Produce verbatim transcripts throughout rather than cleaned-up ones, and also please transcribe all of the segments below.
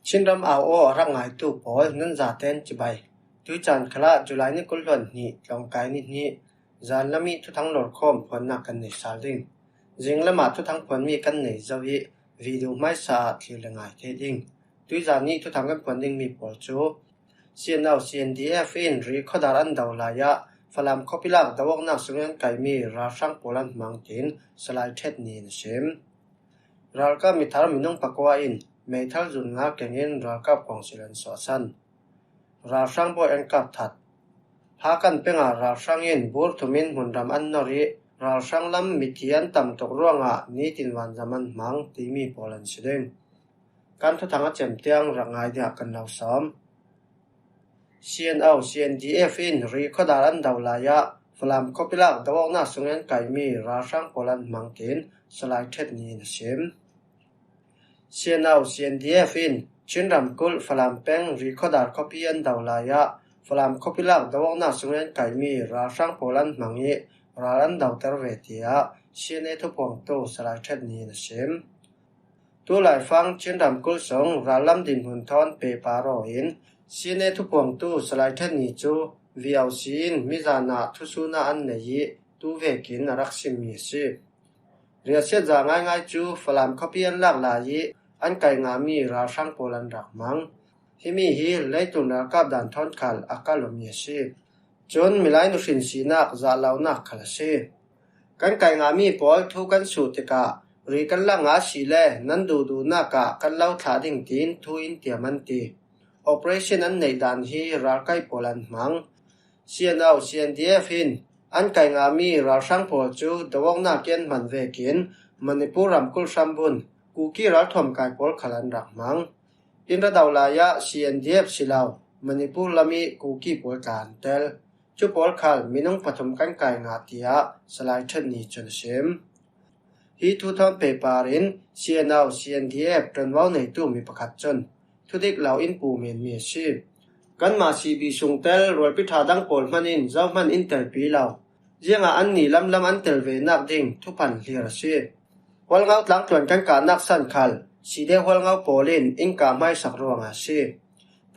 Chinram au aw a rak ngaitu pawl nan zaten cibai. Tuicaan khalah July ni kul hluan hnih, tlawngkai ni hnih, zan lam i thuthang lawrkhawm phuannak kan nei sal ding. Zinglam ah thuthang phuanmi kan nei zo i video hmaisa ah thlir le ngai thei ding. Tuizan ni thuthang kan phuan dingmi pawl cu CNO CNDF in Ri khuadar an do lai ah Falam khuapi lak do awknak sungin an kaimi ralhrang pawl an hmang, tiin Salai Ṭhet Ni in a sim. Ralkap mithar minung pakua in meithal zun nga kengin ralkap kawngsil an suahsan. Ralhrang bawi an kap that. Hakan peng ah ralhrang in bur thum in hmunram an nor i ralhrang lam mithi an tam tuk ruangah nitin vanzam an hmang timi pawl an si ding. Kan thuthang a cem tiang rak ngai dingah kan lo sawm. CNO CNDF in Ri khuadar an do lai ah Falam khuapi lak do awknak sungin an kaimi ralhrang pawl an hmang, tiin Salai Ṭhet Ni in a sim. CNO CNDF in Chin ramkulh Falam peng Ri khuadar khuapi an do lai ah Falam khuapi lak do awknak sungin an kaimi ralhrang pawl an hmang i ral an doter ve, tiah CNA thuphuangtu Salai Ṭhet Ni in a sim. Tu laifang Chin ramkulh sung rallam dinhmun thawn pehpar aw in CNA thuphuangtu Salai Ṭhet Ni cu VOC in mizan ah thusun ah an nei i tu vekin a rak simmi a si. Riahsiat za ngaingai cu Falam khuapi an lak lai i an kai ngahmi ralhrang pawl an rak hmang. Himi hi leitlun ralkap dan thawn khal a kalmi a si. Cun milai nuhrin sinak zahlonak khal a si. Kan kai ngahmi pawl thu kan suh tikah ri kan lak ngah a si le nan duhduhnak ah kan lo thlah ding, tiin thu in tiam an ti. Operation an neih dan hi ralkai pawl an hmang. CNO CNDF in an kai ngahmi ralhrang pawl cu do awknak i an hman vekin Manipur ramkulh hrambun Kuki ralthuam kai pawl khal an rak hmang. In ra do lai ah CNDF si lo Manipur lam i Kuki pawl tla an tel. Cu pawl khal minung pathum kan kai ngah, tiah Salai Ṭhet Ni cun a sim. Hi thu thawn pehpar in CNO CNDF ṭuanvo neitu mi pakhat cun thudik lo in pu menmi a si. Kanmah CB sungtel rualpi ṭha dang pawl hman in zohman in telpi lo. Ziangah annih lamlam an tel venak ding thuphan hlir a si. Hualngo tlangtluan kan kahnak san khal side hualngo pawl in in kah hmaisak ruangah a si.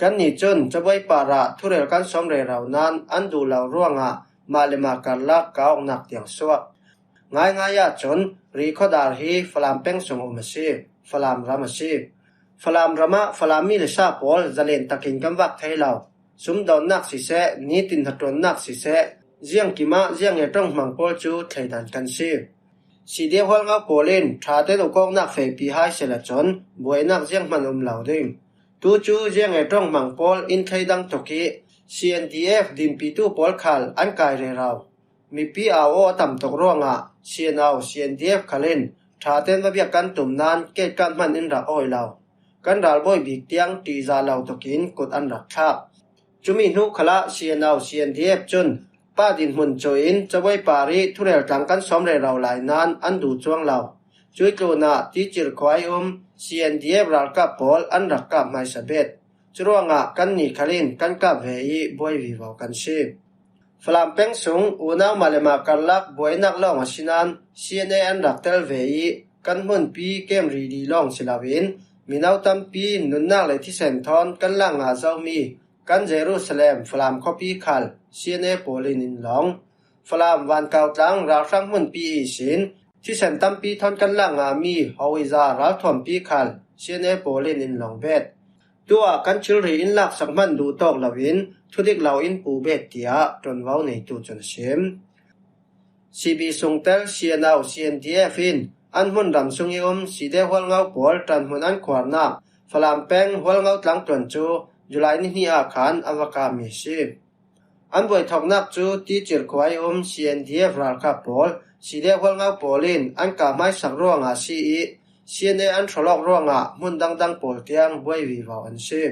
Kannih cun cabuai parah thurel kan sawm rero nain an duh lo ruangah mah le mah karlak kah awknak tiang suak. Ngaingai ahcun Ri khuadar hi Falam peng sung um a si, Falam ram a si. Falam ram ah Falam mi le sa pawl zalen takin kan vak thei lo. Sumdawnnak siseh, nitin hnaṭuannak siseh, ziangkim ah ziang e ṭong hmang pawl cu thleidan kan si. Side hualngo pawl in ṭha tein uk awknak fehpi hai sehla cun buainak zianghman um lo ding. Tu cu ziang e ṭong hmang pawl in thleidang tuk i CNDF dinpitu pawl khal an kai rero. Mipi au aw a tam tuk ruangah CNO CNDF khal in ṭha tein va biak kan tum nain ketkat hman in rak awi lo. Kan ralbawi bik tiang ṭihzah lo tukin kut an rak thlak. Cumi hnu khalah CNO CNDF cun pa dinhmun cuh in cabuai par i thurel tlang kan sawm rero lai nain an duh cuang lo. Cuih tlunah Ticir khua i um CNDF ralkap pawl an rak kap hmaisa bet. Curuangah kannih khal in kan kap ve i buai vivo kan si. Falam peng sung unau mah le mah karlak buainak lawng a si nain CNA an rak tel ve i kan hmunpi kem rili lawng si loin mino tampi nunnak le thisen thawn kan lak ngah zomi kan Jerusalem Falam khuapi khal CNA pawl in in lawng. Falam Vankau tlang ralhrang hmunpi ihsin thisen tampi thawn kan lak ngahmi Howiza ralthuampi khal CNA pawl in in lawng bet. Tuah kan thilri in laksak hman duh tawk loin thudik lo in pu bet, tiah ṭuanvo neitu cun a sim. CB sungtel CNO CNDF in an hmunram sung i um side hualngo pawl ṭanhmun an khuarnak Falam peng hualngo tlangtluan cu July ni hnih ah khan a va kahmi a si. An buaithawknak cu Ticir khua i um CNDF ralkap pawl side hualngo pawl in an kah hmaisak ruangah a si i CNA an hrolawk ruangah hmun dangdang pawl tiang buai vivo an si.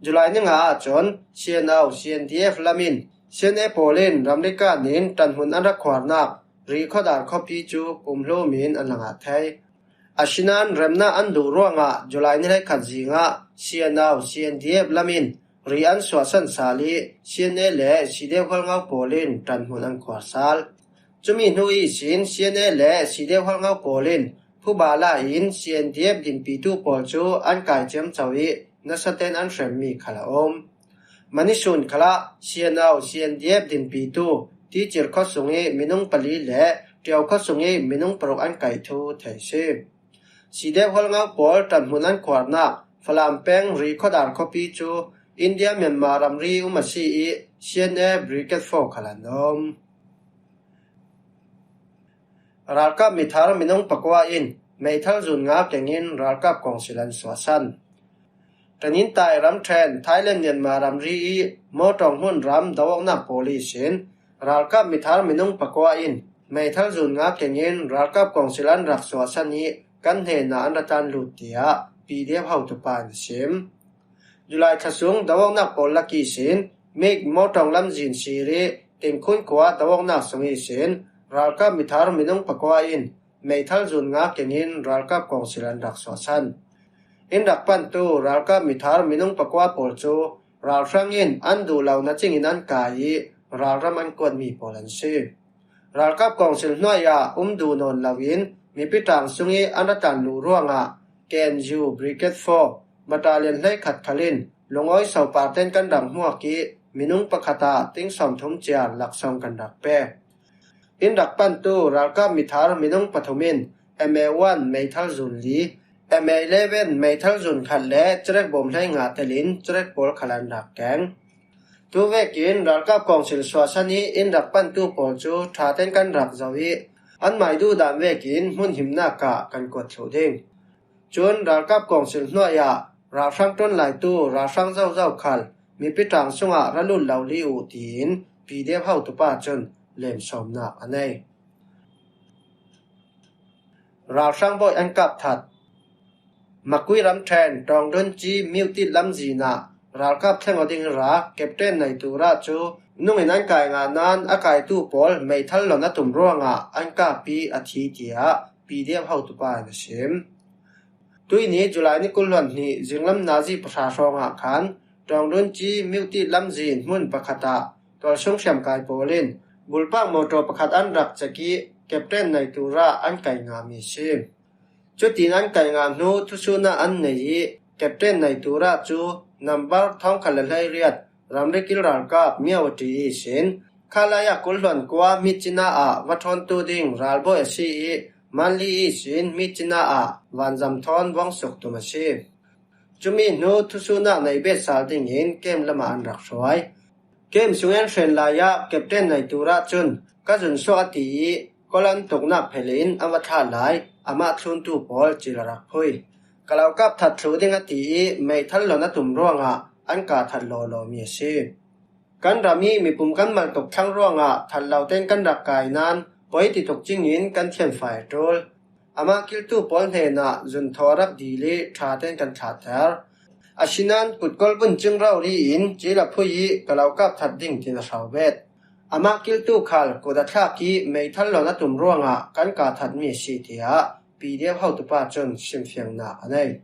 July ni nga ahcun CNO CNDF lam in CNA pawl in ramri kan in ṭanhmun an rak khuarnak Ri khuadar khuapi cu pumhlum in an la ngah thei. Asinain remnak an duh ruangah July ni hleikhat zingah CNO CNDF lam in ri an suahsan sal i CNA le side hualngo pawl in ṭanhmun an khuar sal. Cumi hnu ihsin CNA le side hualngo pawl in phuba la in CNDF dinpitu pawl cu an kai ciamco i nasaten an hremmi khal a um. Manisun khalah C N O, C N D F dinpitu Ticir khuasung i minung pali le Ṭiau khuasung i minung paruk an kaih thu thei si. C D F holngau pawl ṭanhmun an khuarnak Falam peng Ri khuadar khuapi cu India Myanmar ramri um a si i C N A Brigade four khal an um. Ralkap mithar minung pakua in meithal zun nga kengin ralkap kawngsil an suahsan. Tanintai ramṭhen Thailand Myanmar ramri i Mawṭawng hmun ram doawknak pawl ihsin ralkap mithar minung pakua in meithal zun nga kengin ralkap kawngsil an rak suahsan i kan hnenah an ra tlan lut, tiah P D F hotupa in a sim. July thla sung doawknak pawl lak ihsin Mik Mawṭawng lamzin sir i Tingkhun khua doawknak sung ihsin ralkap mithar minung pakua in meithal zun nga kengin ralkap kawngsil an rak suahsan. In rak pantu ralkap mithar minung pakua pawl cu ralhrang in an duh lo na cingin an kai i ralram an kuatmi pawl an si. Ralkap kawngsil hnuai ah um duh nawn loin mipi ṭang sung i an ra tlan luh ruangah K N U Brigade four Battalion hleikhat khal in lungawi sopar ten kan rak hmuak i minung pakhat ah ting sawmthum ciar laksawng kan rak pek. In rak pantu ralkap mithar minung pathum in M A one meithal zun li, M A eleven meithal zun khat le cerek bawm hlei nga telin cerek pawl khal an rak keng. Tu vekin ralkap kawngsil suahsan i in rak pantu pawl cu ṭha ten kan rak zoh i anmai duhdan vekin hmun himnak ah kan kuat thluh ding. Cun ralkap kawngsil hnuai ah ralhrang ṭuan laitu ralhrang zozo khal mipi ṭang sungah ra lut lo li uh, tiin P D F hotupa cun lemsawmnak a nei. Ralhrang bawi an kap that. Makui ramṭhen Ṭawngdunci Myotit lamzin ah ralkap thleng aw ding ra Captain Naitura cu nungin an kai ngah nain a kaitu pawl meithal lon a tum ruangah an kap i a thi, tiah P D F hotupa in a sim. Tuihni July ni kul hluan hnih zinglam nazi pahra hrawngah khan Ṭawngdunci Myotit lamzin hmun pakhat ah tualsung hriamkai pawl in bulpak mawṭaw pakhat an rak cek i Captain Naitura an kai ngahmi a si. Cutin an kai ngah hnu thusuhnak an nei i Captain Naitura cu nambar thawngkhat le hleiriat ramri kil ralkap Myawaddy ihsin khalai ah kul hluan kua Myitkyina ah va ṭhawntu ding ralbawi a si i Manli ihsin Myitkyina ah vanzam thawn vuangsuk tum a si. Cumi hnu thusuhnak nei bet sal dingin kem lamah an rak hruai. Kem sung an hren lai ah Captain Naitura cun ka zun suak a ti i kol an tuknak phel in a va thlah lai, amah thluntu pawl cil a rak phui. Ka lo kap that thluh ding a ti i meithal lon a tum ruangah an kap that lawlawmi a si. Kan ram i mipum kan mal tuk thlang ruangah that lo ten kan rak kai nain poi ti tuk cingin kan thianfai a ṭul. Amah kiltu pawl hnenah zun thaw a rak dil i ṭha ten kan thlahter. Asinain kutkol bun cing rori in cil a phui i ka lo kap that ding tin a hrau bet. Amah kiltu khal kut a thlak i meithal lon a tum ruangah kan kap thatmi a si, tiah P D F hotupa cun simfiangnak a nei.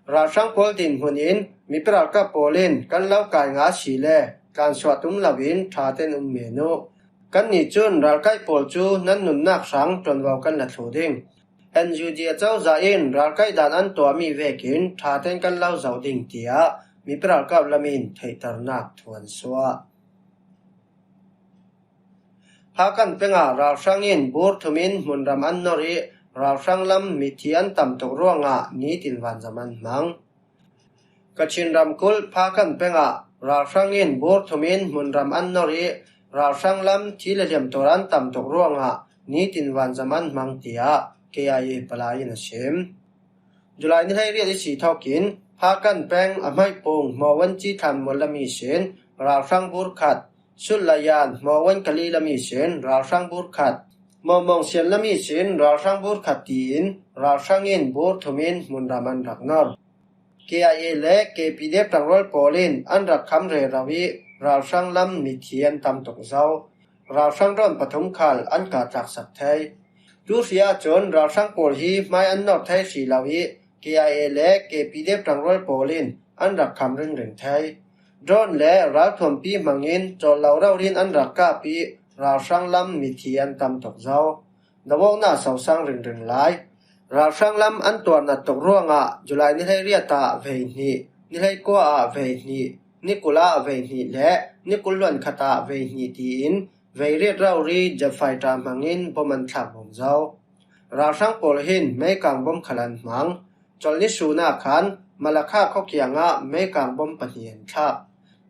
Ralhrang pawl dinhmun in mipi ralkap pawl in kan lo kai ngah a si le tlansuah tum loin ṭha ten um men uh. Kannih cun ralkai pawl cu nan nunnak hrang ṭuanvo kan la thluh ding. N U D acozah in ralkai dan an tuahmi vekin ṭha ten kan lo zoh ding, tiah mipi ralkap lam in theihternak thu an suah. Phakan pengah ralhrang in bur thum in hmunram an nor i ralhrang lam mithi an tam tuk ruangah nitin vanzam an hmang. Kachin ramkulh Phakan pengah ralhrang in bur thum in hmunram an nor i ralhrang lam thi le hliam tuar an tam tuk ruangah nitin vanzam an hmang, tiah K I A palai in a sim. July ni hleiriat i si thawkin Phakan peng a hmaipung Hmawvanci thlanmual lam ihsin ralhrang bur khat, Sutlayan Hmawvan kali lam ihsin ralhrang bur khat, Mawmawng sian lam ihsin ralhrang bur khat tiin ralhrang in bur thum in hmunram an rak nor. K I A le K P D F ṭangrual pawl in an rak kham rero i ralhrang lam mithi an tam tuk zo. Ralhrang drone pathum khal an kap tlaksak thei. Tu hri ahcun ralhrang pawl hi hmai an nor thei hri lo i K I A le K P D F ṭangrual pawl in an rak kham ringring thei. Drone le ralthuampi hmangin cawl lo rori in an rak kap i ralhrang lam mithi an tam tuk zo. Dawawknak sosang ringring lai. Ralhrang lam an tuarnat tuk ruangah July ni hleiriat ah veihnih Ni hleikua ah vei hnih, ni kul ah vei hnih le ni kul hluan khat ah vei hnih tiin vei riat rori jet fighter hmangin bom an thlak bom zo. Ralhrang pawl hin meikang bom khal an hmang. Chawlhni sun ah khan Malakha khaw kiangah meikang bom pahnih an thlak.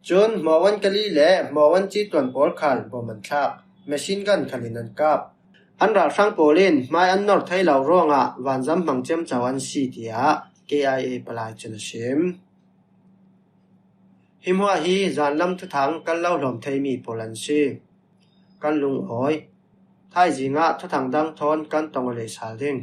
Cun Hmawan Kali le Hmawan Cituan pawl khal bom an thlak. Machine gun khalin an kap. An ralhrang pawl in hmai an nawr thei lo ruangah vanzam hmang ciamco an si, tiah K I A palai cun a sim. Hi hmuah hi zanlam thuthang kan lo hlawm theimi pawl an si. Kan lungawi. Thaizing ah thuthang dang thawn kan tong a lei sal ding.